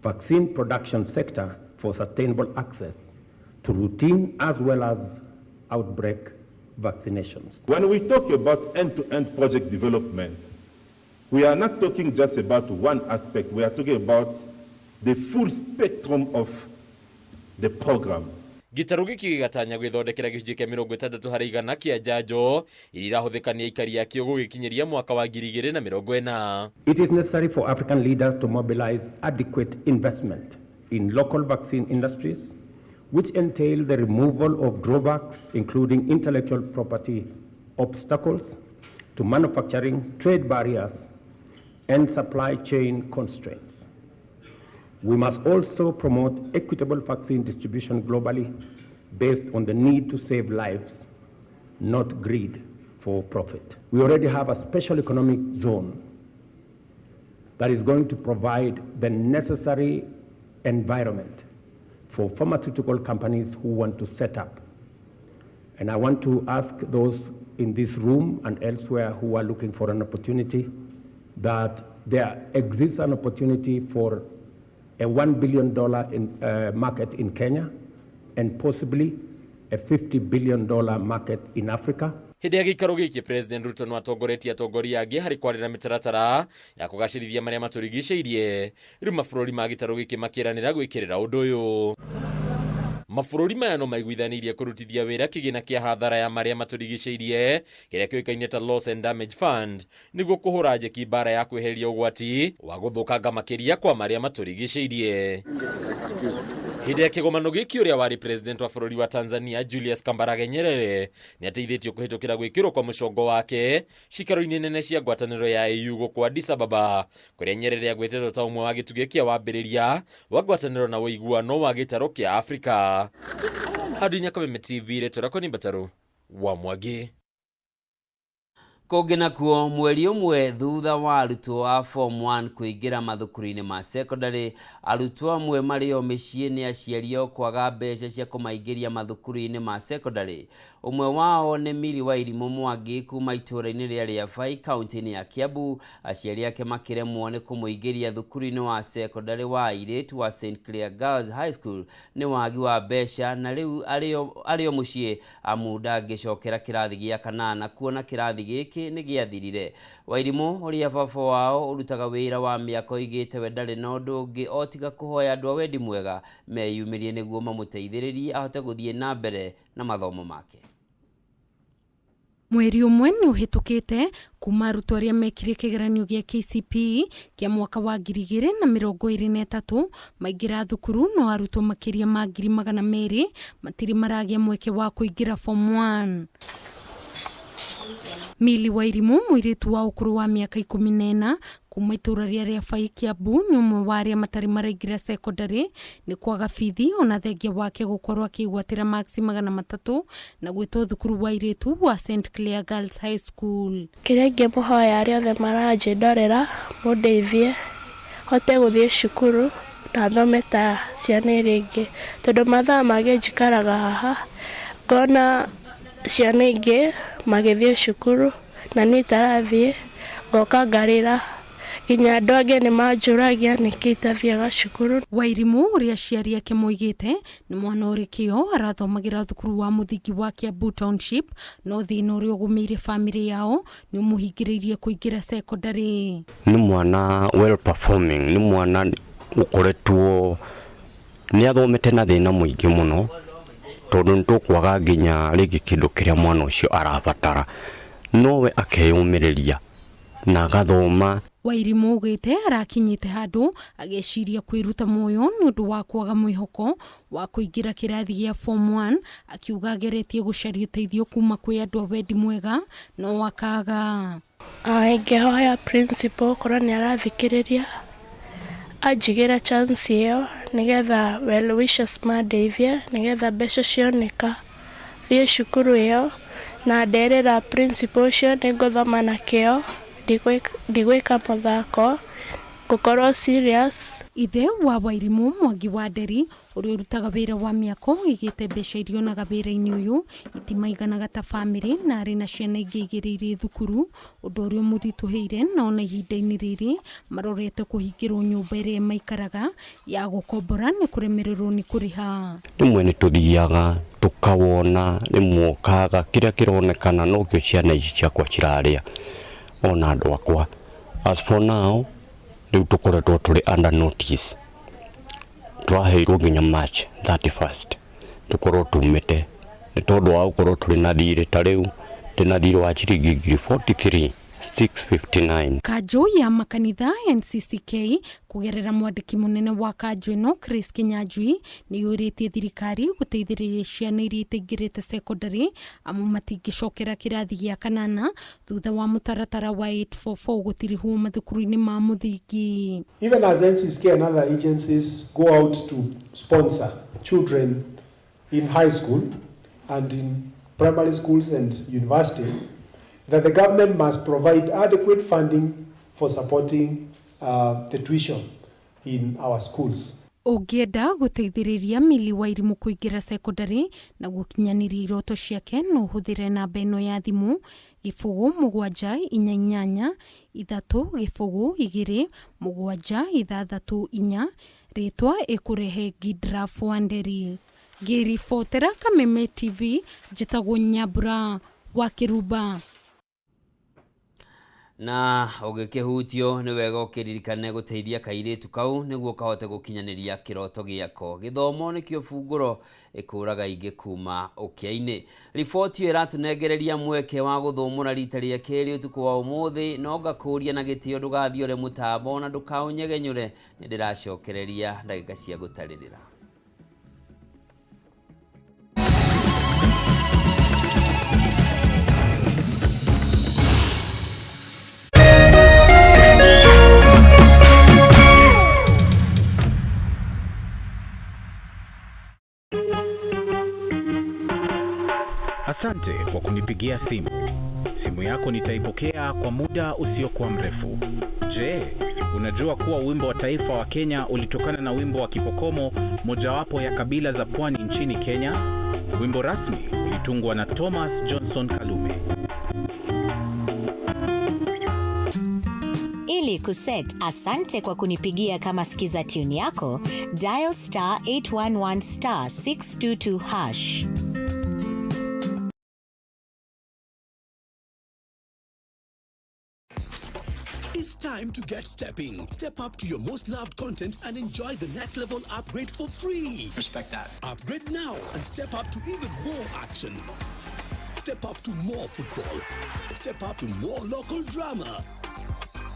vaccine production sector for sustainable access to routine as well as outbreak vaccinations. When we talk about end-to-end project development, we are not talking just about one aspect. We are talking about the full spectrum of the program. Gĩtarũ gĩkĩ gĩgatanya gwĩthondekera gĩcunjĩ kĩa 60% kĩa njanjo iria irahũthĩka nĩ aikari akĩo gũgĩkinyĩria mwaka wa 2040. It is necessary for African leaders to mobilize adequate investment in local vaccine industries, which entail the removal of drawbacks, including intellectual property obstacles to manufacturing, trade barriers, and supply chain constraints. We must also promote equitable vaccine distribution globally based on the need to save lives, not greed for profit. We already have a special economic zone that is going to provide the necessary environment for pharmaceutical companies who want to set up. And I want to ask those in this room and elsewhere who are looking for an opportunity that there exists an opportunity for a $1 billion market in Kenya and possibly a $50 billion market in Africa. Hĩndĩ ya gĩikaro gĩkĩ President Ruto no atongoretie atongoria angĩ harĩ kwarĩra mĩtaratara ya kũgacĩrithia marĩa matũrigicĩirie. Rĩu mabũrũri ma gĩtarũ gĩkĩ makĩranĩra gwĩkĩrĩra ũndũ ũyũ. Mabũrũri maya no maiguithanĩirie kũrutithia wĩra kĩgĩna kĩa hathara ya marĩa matũrigicĩirie kĩrĩa kĩũĩkaine ta Loss and Damage Fund nĩguo kũhũra njeki mbara ya kweheria ũgwati wa gũthũkanga makĩria kwa marĩa matũrigicĩirie. Hĩndĩ ya kĩgomano gĩkĩ ũrĩa warĩ president wa bũrũri wa Tanzania Julius Kambarage Nyerere nĩ ateithĩtio kũhĩtũkĩra gwĩkĩrwo kwa mũcongo wake cikaro-inĩ nene cia ngwatanĩro ya AU gũkũ Addis Ababa kũrĩa Nyerere agwetetwo ta ũmwe wa gĩtugĩ kĩa wambĩrĩria wa ngwatanĩro na ũiguano wa gĩtarũ kĩa Afrika. Hadi Kameme TV rĩtwa rĩakwa nĩ Mbatarũ wa Mwangi. Kũngĩ nakuo mweri ũmwe thutha wa arutwo a form 1 kũingĩra mathukuru-inĩ ma secondary, arutwo amwe marĩ o mĩciĩ nĩ aciari ao kwaga mbeca cia kũmaingĩria mathukuru-inĩ ma secondary. Ũmwe wao nĩ Miri wa Irimũ Mwangi kuma itũũra-inĩ rĩa Rĩabai kaunti-inĩ ya Kiambu, aciari ake makĩremwo nĩ kũmũingĩria thukuru-inĩ wa secondary wa airĩtu wa St Clair Girls High School nĩ wagi wa mbeca na rĩu arĩ o mũciĩ amu ndangĩcokera kĩrathi gĩa kanana kuona kĩrathi gĩkĩ nĩ gĩathirire. Wairimũ ũrĩa baba wao ũrutaga wĩra wa mĩako oigĩte we ndarĩ na ũndũ ũngĩ o tiga kũhoya andũ a wendi mwega meyumĩrie nĩguo mamũteithĩrĩrie ahote gũthiĩ na mbere na mathomo make. Mweri ũmwe nĩ ũhĩtũkĩte kuma arutwo arĩa mekire kĩgeranio gĩa KCPE kĩa mwaka wa 2023 maingĩra thukuru no arutwo makĩria ma 200,000 matirĩ maragĩa mweke wa kũingĩra form 1. Mili wa Irimũ mũirĩtu wa ũkũrũ wa mĩaka 14 kuma itũũra rĩa Rĩabai Kiambu nĩ ũmwe wa arĩa matarĩ maraingĩra secondary nĩ kwaga bithi ona thengia wake gũkorwo akĩgwatĩra maksi 300 na gwĩtwo thukuru wa airĩtu wa St Clair Girls High School. Kĩrĩa ingĩmũhoya arĩa othe maranjĩndorera mũndeithie hote gũthiĩ cukuru na thome ta ciana iria ingĩ tondũ mathaa mangĩ njikaraga haha ngona ciana ingĩ magĩthiĩ cukuru na niĩ itarathiĩ ngoka ngarĩra nginya andũ angĩ nĩ manjũragia nĩkĩ itathiaga cukuru. Wairimũ ũrĩa aciari ake moigĩte nĩ mwana ũrĩ kĩo arathomagĩra thukuru wa mũthingi wa Kiambu Township no thĩna ũrĩa ũgũmĩire bamĩrĩ yao nĩ ũmũhingĩrĩirie kũingĩra secondary. Nĩ mwana well performing, nĩ mwana ũkoretwo nĩ athomete na thĩna mũingĩ mũno tondũ nĩ tũkwaga nginya rĩngĩ kĩndũ kĩrĩa mwana ũcio arabatara nowe akeyũmĩrĩria na agathoma. Wairimũ augĩte arakinyĩte handũ agĩciria kwĩruta muoyo nĩ ũndũ wa kwaga mwĩhoko wa kũingĩra kĩrathi gĩa form 1 akiuga ageretie gũcaria ũteithio kuma kwĩ andũ a wendi mwega no akaga. Ingĩhoya principal korwo nĩ arathikĩrĩria anjigĩre chance ĩyo nĩgetha well wishers mandeithie nĩgetha mbeca cioneka thiĩ cukuru ĩyo na nderĩra principal ũcio nĩngũthoma na kĩo ndigwĩka mũthako ngũkorwo serious. Ithe wa Wairimũ Mwangi wa Nderi ũrĩa ũrutaga wĩra wa mĩako oigĩte mbeca iria onaga wĩra-inĩ ũyũ itimaiganaga ta bamĩrĩ na arĩ na ciana ingĩ igĩrĩ irĩ thukuru ũndũ ũrĩa ũmũritũhĩire na ona ihinda-inĩ rĩrĩ marorete kũhingĩrwo nyũmba ĩrĩa maikaraga ya gũkombora nĩ kũremererwo nĩ kũrĩha. Rĩmwe nĩ tũthiaga tũkawona rĩmwe ũkaga kĩrĩa kĩronekana nokĩo ciana ici ciakwa cirarĩa ona andũ akwa. As for now rĩu tũkoretwo tũrĩ under notice tũraheirwo nginya March 31st tũkorwo tumĩte nĩ tondũ wa gũkorwo tũrĩ na thirĩ ta rĩu ndĩna thirĩ wa ciringi ngiri 43,659. Kanjũ ya makanitha NCCK kũgerera mwandĩki mũnene wa kanjũ ĩno Chris Kinyanjui nĩ yũrĩtie thirikari gũteithĩrĩria ciana iria itaingĩrĩte secondary amu matingĩcokera kĩrathi gĩa kanana thutha wa mũtaratara wa 844 gũtirihwo mathukuru-inĩ ma mũthingi. Even as NCCK and other agencies go out to sponsor children in high school and in primary schools and university, that the government must provide adequate funding for supporting the tuition in our schools. Ũngĩenda gũteithĩrĩria Milly Wairimũ kũingĩra secondary na gũkinyanĩria iroto ciake no ũhũthĩre namba ĩno ya thimũ 0 7 8 8 3 0 2 7 6 4 rĩtwa ĩkũrehe Gidraf Wanderi. Ngĩribotera Kameme TV njĩtagwo Nyambura wa Kĩrumba. Na ũgĩkĩhutio nĩ wega ũkĩririkane gũteithia kairĩtu kau nĩguo kahote gũkinyanĩria kĩroto gĩako. Gĩthomo nĩkĩo bungũro ĩkũraga ingĩ kuma ũkĩa-inĩ. Riboti ĩyo ĩratũnengereria mweke wa gũthũmũra rita rĩa kerĩ ũtukũ wa ũmũthĩ, no ngakũria na gĩtĩo ndũgathiore mũtambo na ndũkaũnyegenyũre, nĩ ndĩracokereria ndagĩka cia gũtarĩrĩra. Asante kwa kunipigia simu. Simu yako nitaipokea kwa muda usiokuwa mrefu. Je, unajua kuwa wimbo wa taifa wa Kenya ulitokana na wimbo wa Kipokomo, mojawapo ya kabila za pwani nchini Kenya? Wimbo rasmi ulitungwa na Thomas Johnson Kalume. Ili kuset asante kwa kunipigia kama skiza tune yako, dial star 811 star 622 hash. It's time to get stepping. Step up to your most loved content and enjoy the next level upgrade for free. Respect that. Upgrade now and step up to even more action. Step up to more football. Step up to more local drama.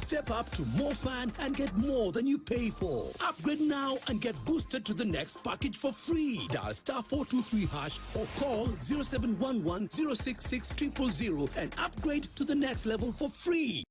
Step up to more fun and get more than you pay for. Upgrade now and get boosted to the next package for free. Dial star 423 hash or call 0711 066 000 and upgrade to the next level for free.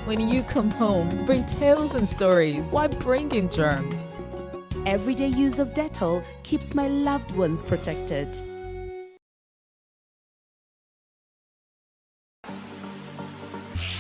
When you come home, bring tales and stories. Why bring in germs? Everyday use of Dettol keeps my loved ones protected.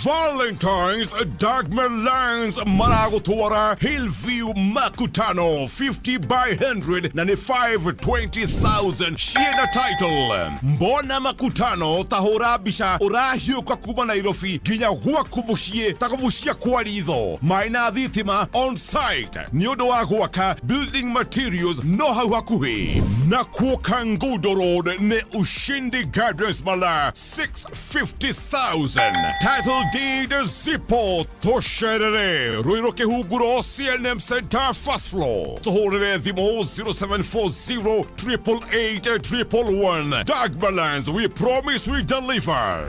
Valentine's Dark Milan's maragũtwara Hillview Makutano 50 by 100 na nĩ 520,000 ciĩna title. Mbona Makutano ta hũra mbica ũrahiũka kuma Nairobi nginya gwaku mũciĩ ta kũbucia kwa ritho maĩ na thitima on site nĩ ũndũ wa gwaka building materials no hau hakuhĩ na kuo Kangundo Road nĩ Ushindi Gardens Mala 650,000 title deed zipo tũcerere Ruiru Kĩhunguro CNM Center first floor tũhũrĩre thimũ 0740 888 111 Dagmalands, we promise we deliver.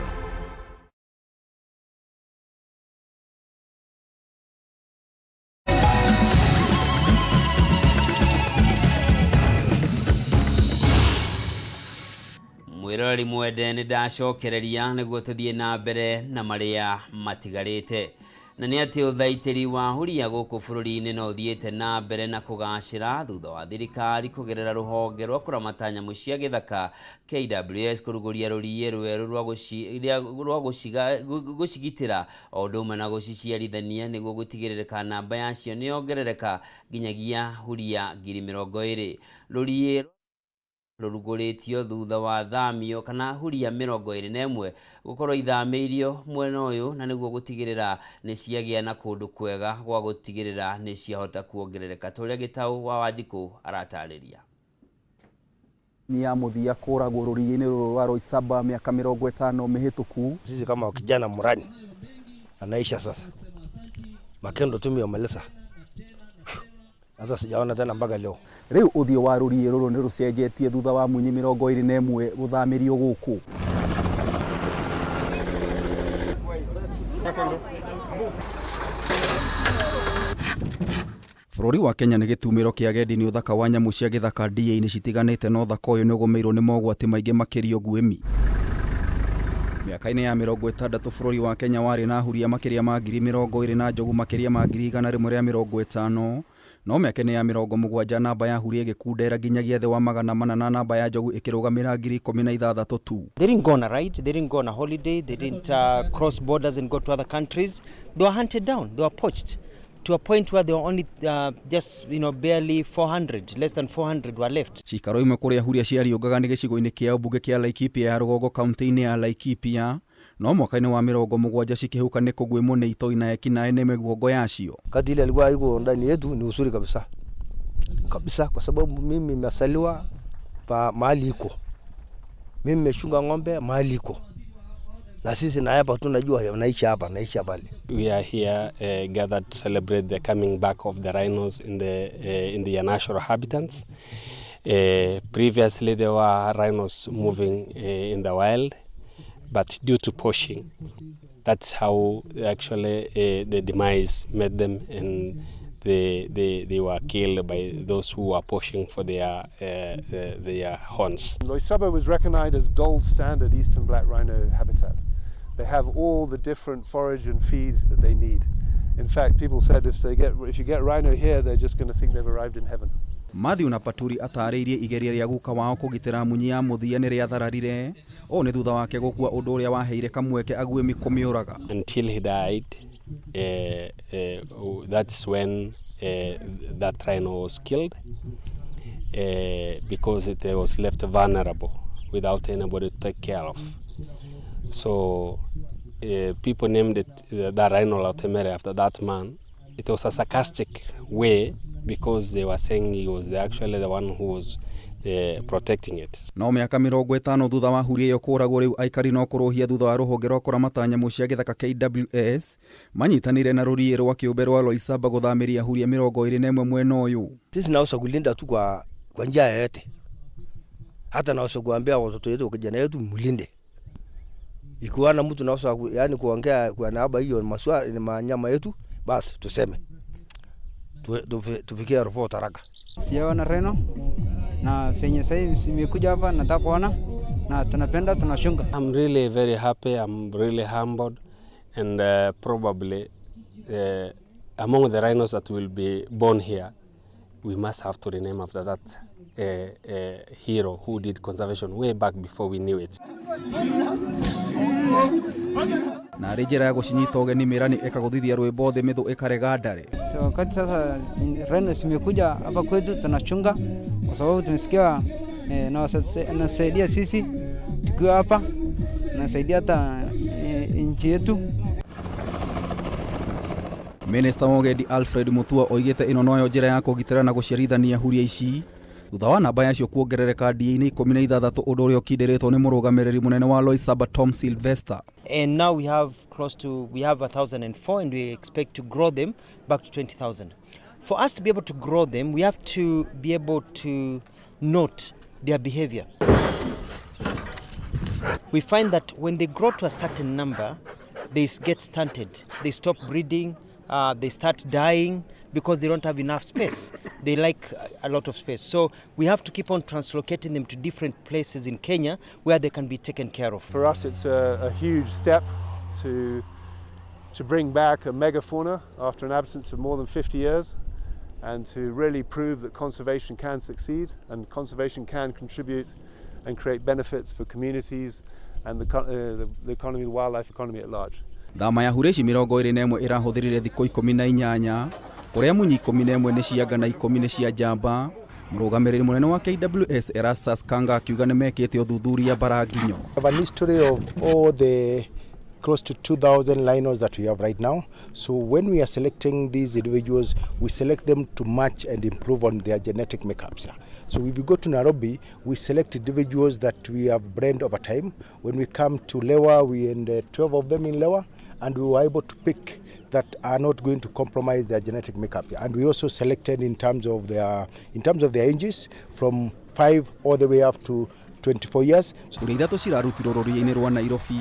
Mwiroreri mwende nĩ ndacokereria nĩguo tũthiĩ na mbere na marĩa matigarĩte na nĩ atĩ ũthaitĩri wa huria gũkũ bũrũri-inĩ no ũthiĩte na mbere na kũgacĩra thutha wa thirikari kũgerera rũhonge rwa kũramata nyamũ cia gĩthaka KWS kũrugũria rũriĩ rwerũ rwa gũcigitĩra o ũndũ ũmwe na gũciciarithania nĩguo gũtigĩrĩrĩka namba yacio nĩ yongerereka nginyagia huria 20,000. Rũriĩ rũrugũrĩtio thutha wa thamio kana huria 21 gũkorwo ithamĩirio mwena ũyũ na nĩguo gũtigĩrĩra nĩ ciagĩa na kũndũ kwega gwa gũtigĩrĩra nĩ ciahota kuongerereka ta ũrĩa Gĩtaũ wa Wanjikũ aratarĩria. Ni ya mũthia kũragwo rũriĩ-inĩ rũrũ rwa Roysambu mĩaka 50 mĩhĩtũku. Sisi kama kijana murani anaisha sasa, makendo tumemaliza, hata sijaona tena mpaka leo. Rĩu ũthiũ wa rũriĩ rũrũ nĩ rũcenjetie thutha wa munyi 21 gũthamĩrio gũkũ. Bũrũri wa Kenya nĩ gĩtumĩro kĩa agendi nĩ ũthaka wa nyamũ cia gĩthaka ndia-inĩ citiganĩte na ũthaka ũyũ nĩ ũgũmĩirwo nĩ mogwati maingĩ makĩria ũguĩmi. Mĩaka-inĩ ya 60 bũrũri wa Kenya warĩ na huria makĩria ma 20,000 na njogu makĩria ma 150,000 no mĩaka-inĩ ya 70 namba ya huria ĩgĩkundera nginyagia thĩ wa 400 na namba ya njogu ĩkĩrũgamĩra 16,000 tu. They didn't go on a ride, they didn't go on a holiday, they didn't cross borders and go to other countries. They were hunted down, they were poached to a point where there were only just barely 400, less than 400 were left. Cikaro imwe kũrĩa huria ciariũngaga nĩ gĩcigo-inĩ kĩa ũmbunge kĩa Laikipia ya rũgongo kaunti-inĩ ya Laikipia No mwaka-inĩ wa 70 cikĩhuka nĩ kũguĩmwo nĩ itoi na ekinaĩ nĩ mĩguongo yacio. Kati ile alikuwa iko ndani yetu ni uzuri kabisa kabisa, kwa sababu mimi nimesaliwa pa mahali iko, mimi nimeshunga ng'ombe mahali iko, na sisi na hapa tunajua naishi hapa, naishi pale. We are here gathered to celebrate the coming back of the rhinos in their natural habitats. Previously there were rhinos moving in the wild, but due to poaching, that's how actually the demise met them, and they were killed by those who were poaching for their horns. Loisaba was recognized as gold standard eastern black rhino habitat. They have all the different forage and feed that they need. In fact, people said if you get rhino here, they're just going to think they've arrived in heaven. Matthew na Paturi atarĩirie igeria rĩa guka wao kũgitĩra munyi ya mũthia nĩ rĩathararire. Ũũ nĩ thutha wake gũkua, ũndũ ũrĩa waheire kamweke aguĩmi kũmĩũraga. Until he died, that's when that rhino was killed because it was left vulnerable without anybody to take care of. So people named it the rhino Lotembere after that man. It was a sarcastic way because they were saying he was actually the one who was protecting it. No mĩaka 50 thutha wa huria ĩyo kũragwo, rĩu aikari no kũrũhia thutha wa rũhonge rwa kũramata nyamũ cia gĩthaka KWS manyitanĩire na rũriĩ rwa kĩũmbe rwa Loisaba gũthamĩria huria 21 mwena ũyũ. Sisi naweza kulinda tu kwa njia yoyote, hata naweza kuambia watoto wetu, kijana yetu mlinde. Ikiwa na mtu naweza yani kuongea kwa niaba hiyo maswali manyama yetu, basi tuseme tufikie ripoti haraka. Sijaona rhino na venye sasa hivi imekuja hapa nataka kuona na tunapenda tunashunga. I'm really very happy. I'm really humbled, and probably among the rhinos that will be born here, we must have to rename after that hero who did conservation way back before we knew it. Na arĩ njĩra ya gũcinyita ũgeni, mĩrani ĩkagũthithia rwĩmbo thĩ mĩthũ ĩkarega ndare. So, wakati sasa rhino zimekuja hapa kwetu tunachunga kwa sababu tumesikia na nasaidia sisi tukiwa hapa, nasaidia hata nchi yetu. Minista wa Ũgendi Alfred Mutua oigĩte ĩno noyo njĩra ya kũgitĩra na gũciarithania huria ici thutha wa namba yacio kuongerereka ndia-inĩ 16, ũndũ ũrĩa ũkindĩrĩtwo nĩ mũrũgamĩrĩri mũnene wa Loisaba Tom Sylvester. And now we have close to, we have 1,004, and we expect to grow them back to 20,000. For us to be able to grow them, we have to be able to note their behavior. We find that when they grow to a certain number, they get stunted. They stop breeding, they start dying because they don't have enough space. They like a lot of space. So we have to keep on translocating them to different places in Kenya where they can be taken care of. For us, it's a huge step to bring back a megafauna after an absence of more than 50 years and to really prove that conservation can succeed and conservation can contribute and create benefits for communities and the economy, the wildlife economy at large. Thama ya huria ici 21 ĩrahũthĩrire thikũ 18, kũrĩa munyi 11 nĩ cia nga na 10 nĩ cia njamba. Mũrũgamĩrĩri mũnene wa KWS Erastus Kanga akiuga nĩ mekĩte ũthuthuria bara nginyo. Have an history of all the close to 2,000 rhinos that we have right now. So when we are selecting these individuals, we select them to match and improve on their genetic makeups. So if we go to Nairobi, we select individuals that we have bred over time. When we come to Lewa, we end 12 of them in Lewa, and we were able to pick that are not going to compromise their genetic makeup. And we also selected in terms of their ages from 5 all the way up to 24 years. Huria ithatũ cirarutirwo rũriĩ-inĩ rwa Nairobi,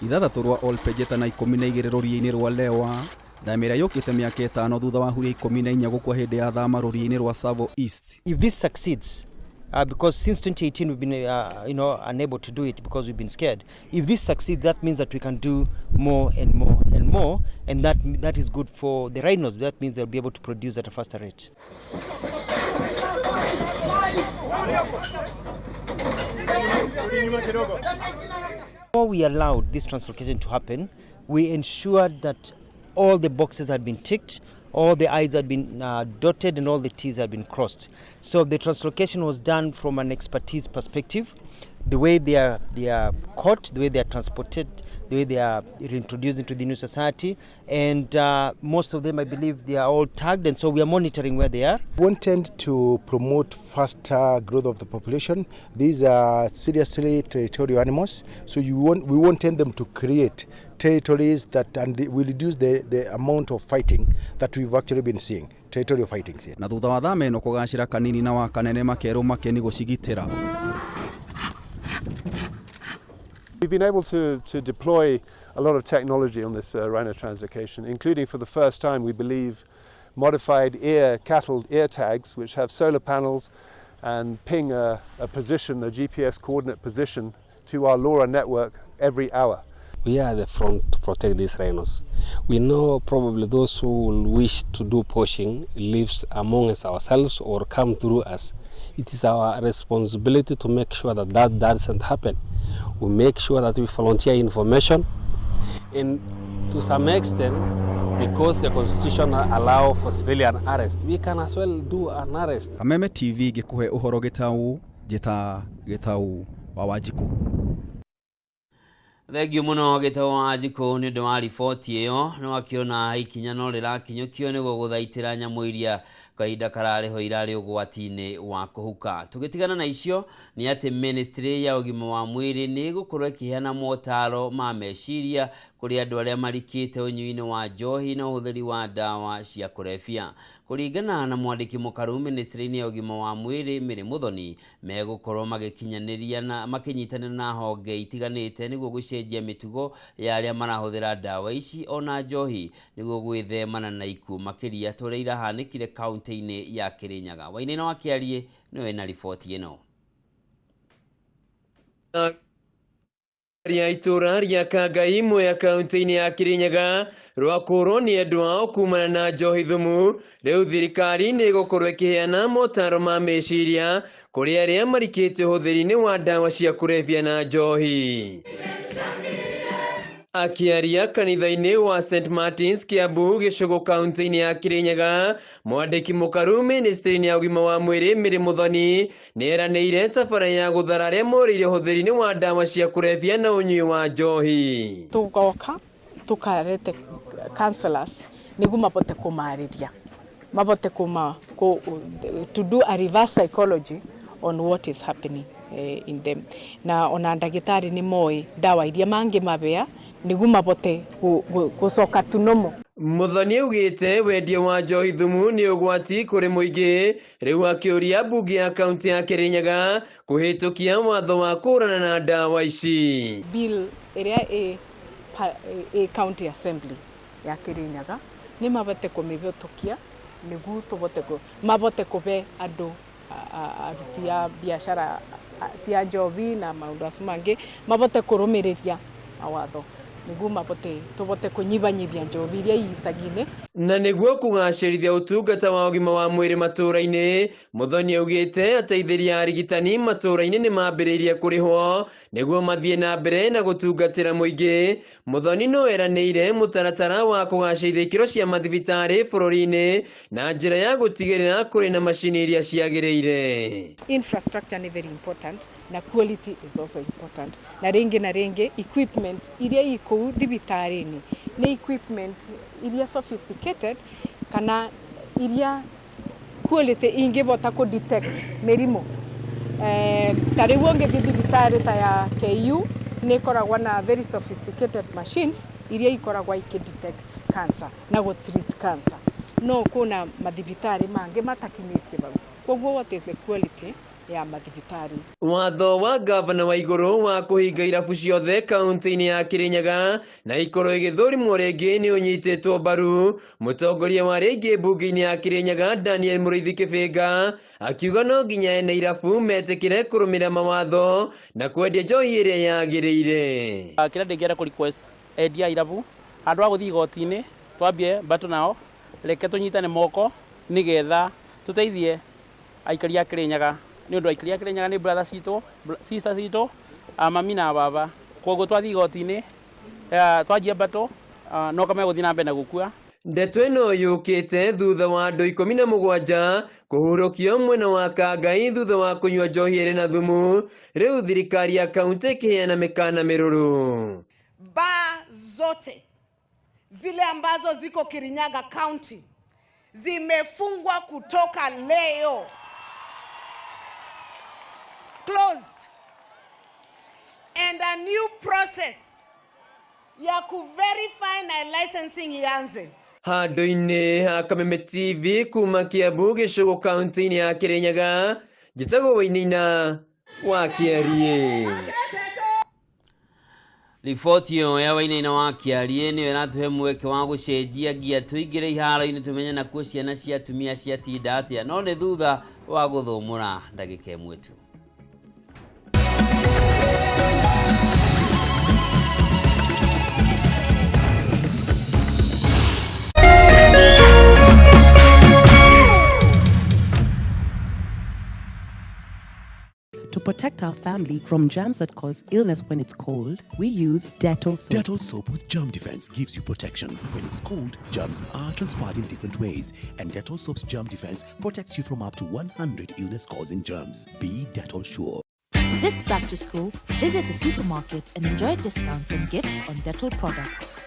ithathatũ rwa Ol Pejeta na 12 rũriĩ-inĩ rwa Lewa. Thama ĩrĩa yũkĩte mĩaka 5 thutha wa huria 14 gũkua hĩndĩ ya thama rũriĩ-inĩ rwa Tsavo East. If this succeeds, because since 2018 we've been unable to do it because we've been scared. If this succeeds, that means that we can do more and more and more, and that is good for the rhinos. That means they'll be able to produce at a faster rate. Before we allowed this translocation to happen, we ensured that all the boxes had been ticked, all the I's had been dotted, and all the T's had been crossed. So the translocation was done from an expertise perspective. The way they are caught, the way they are transported, the way they are reintroduced into the new society, and most of them, I believe, they are all tagged, and so we are monitoring where they are. We intend to promote faster growth of the population. These are seriously territorial animals, so we won't tend them to create territories that, and will reduce the amount of fighting that we've actually been seeing. Territorial fightings here. Na thutha wa thama ĩno kũgacĩra kanini na wakanene makerwo makeni gũcigitĩra. We've been able to deploy a lot of technology on this rhino translocation, including for the first time, we believe, modified cattle ear tags, which have solar panels and ping a position, a GPS coordinate position, to our LoRa network every hour. We are the front to protect these rhinos. We know probably those who will wish to do poaching lives among us ourselves or come through us. It is our responsibility to make sure that that doesn't happen. We make sure that we volunteer information, and to some extent, because the constitution allows for civilian arrest, we can as well do an arrest. Kameme TV gikuhe uhoro gitau jita gitau wa Wanjikũ. Thengio muno Gitau wa Wanjikũ nĩ ũndũ wa riboti ĩyo. No akĩona ikinya no rĩrakinyũkio nĩguo gũthaitĩra nyamũ iria kahinda kararĩho irarĩ ũgwati-inĩ wa kũhuka. Tũgĩtigana na icio nĩ atĩ ministry ya ũgima wa mwĩrĩ nĩ ĩgũkorwo ĩkĩheana motaro ma meciria kũrĩ andũ arĩa marikĩte ũnyui-inĩ wa njohi na ũhũthĩri wa ndawa cia kũrebia. Kũringana na mwandĩki mũkaru ministry-inĩ ya ũgima wa mwĩrĩ Mary Muthoni, megũkorwo magĩkinyanĩria na makĩnyitanĩra na honge itiganĩte nĩguo gũcenjia mĩtugo ya arĩa marahũthĩra ndawa ici ona njohi nĩguo gwĩthemana na ikuũ makĩria ta ũrĩa irahanĩkire kaunti-inĩ ya Kirinyaga. Wainaina wa Kĩariĩ nĩwe na riboti ĩno. Rĩa itũra rĩa Kangai Mwea kaunti-inĩ ya Kirinyaga rwakũrwo nĩ andũ ao kumana na njohi thumu. Rĩu thirikari nĩ ĩgũkorwo ĩkĩheana motaro ma meciria kũrĩ arĩa marikĩte ũhũthĩri-inĩ wa ndawa cia kũrebia na njohi. Akiaria kanitha-inĩ wa St Martins Kiambu gĩcũgũ kaunti-inĩ ya Kirinyaga, mwandĩki mũkaru ministry-inĩ ya ũgima wa mwĩrĩ Mary Muthoni nĩ eranĩire tabara ya gũthara arĩa morĩire ũhũthĩri-inĩ wa ndawa cia kũrebia na ũnyui wa njohi. Tũgoka tũkarete counselors nĩguo mabote kũmarĩria, mabote to do a reverse psychology on what is happening in them, na ona ndagĩtarĩ nĩ moĩ ndawa iria mangĩmabea nĩguo mabote gũcoka to normal. Muthoni augĩte wendia wa njohi thumu nĩ ũgwati kũrĩ mũingĩ, rĩu akĩũria mbunge ya kaunti ya Kirinyaga kũhĩtũkia watho wa kũhũrana na ndawa ici. Bill ĩrĩa ĩ county assembly ya Kirinyaga nĩ mabote kũmĩhĩtũkia nĩguo tũbote mabote kũbe andũ aruti a biacara cia njohi na maũndũ acio mangĩ mabote kũrũmĩrĩria mawatho nĩguo mabote tũbote kũnyibanyibia njohi iria i icagi-inĩ. Na nĩguo kũgacĩrithia ũtungata wa ũgima wa mwĩrĩ matũũra-inĩ, Muthoni augĩte ateithĩrĩria arigitani matũũra-inĩ nĩ mambĩrĩirie kũrĩhwo nĩguo mathiĩ na mbere na gũtungatĩra mũingĩ. Muthoni no eranĩire mũtaratara wa kũgacĩrithia ikĩro cia mathibitarĩ bũrũri-inĩ na njĩra ya gũtigĩrĩra kũrĩ na macini iria ciagĩrĩire. Infrastructure nĩ very important na quality is also important, na rĩngĩ equipment iria i kũu thibitarĩ-inĩ nĩ equipment iria sophisticated kana iria quality ingĩbota kũ detect mĩrimũ. Ta rĩu ũngĩthiĩ thibitarĩ ta ya KU nĩ ĩkoragwo na very sophisticated machines iria ikoragwo ikĩ detect cancer na gũ treat cancer, no kuna mathibitarĩ mangĩ matakinyĩtie bau. Koguo what is the quality ya mathibitarĩ? Watho wa gavana wa igũrũ wa kũhinga irabu ciothe kaunti-inĩ ya Kirinyaga na ikorwo ĩgĩthũrimwo rĩngĩ nĩ ũnyitĩtwo mbaru. Mũtongoria wa rĩngĩ mbunge-inĩ ya Kirinyaga Daniel Mũrĩithi Kĩbĩnga akiuga no nginya ene irabu metĩkĩre kũrũmĩrĩra mawatho na kwendia njohi ĩrĩa yagĩrĩire. Kĩrĩa ndĩngĩenda kũ request endia irabu handũ ha gũthiĩ igoti-inĩ twambie battle nao, reke tũnyitane moko nĩgetha tũteithie aikari a Kirinyaga nĩ ũndũ aikari a Kirinyaga nĩ brother citũ, sister citũ, mami na baba. Koguo twathiĩ igoti-inĩ twanjia battle no kamegũthiĩ na mbere na gũkua. Ndeto ĩno yũkĩte thutha wa andũ 17 kũhurũkio mwena wa Kangai thutha wa kũnyua njohi ĩrĩ na thumu. Rĩu thirikari ya kaunti ĩkĩheana mĩkana mĩrũrũ. Baa zote zile ambazo ziko Kirinyaga County zimefungwa kutoka leo. Closed. And a new process ya kuverify na licensing ianze. Handũ-inĩ ha Kameme TV kuma Kiambu gĩcũgũ kaunti-inĩ ya Kirinyaga, njĩtagwo Wainaina wa Kĩariĩ. Riboti ĩyo ya Wainaina wa Kĩariĩ nĩyo ĩratũhe mweke wa gũcenjia ngia tũingĩre iharo-inĩ tũmenye nakuo ciana cia atumia ciatinda atĩa, no nĩ thutha wa gũthũmũra ndagĩka ĩmwe tu. To protect our family from germs that cause illness when it's cold, we use Dettol soap. Dettol soap with germ defense gives you protection. When it's cold, germs are transferred in different ways, and Dettol soap's germ defense protects you from up to 100 illness-causing germs. Be Dettol sure. This back to school, visit the supermarket and enjoy discounts and gifts on Dettol products.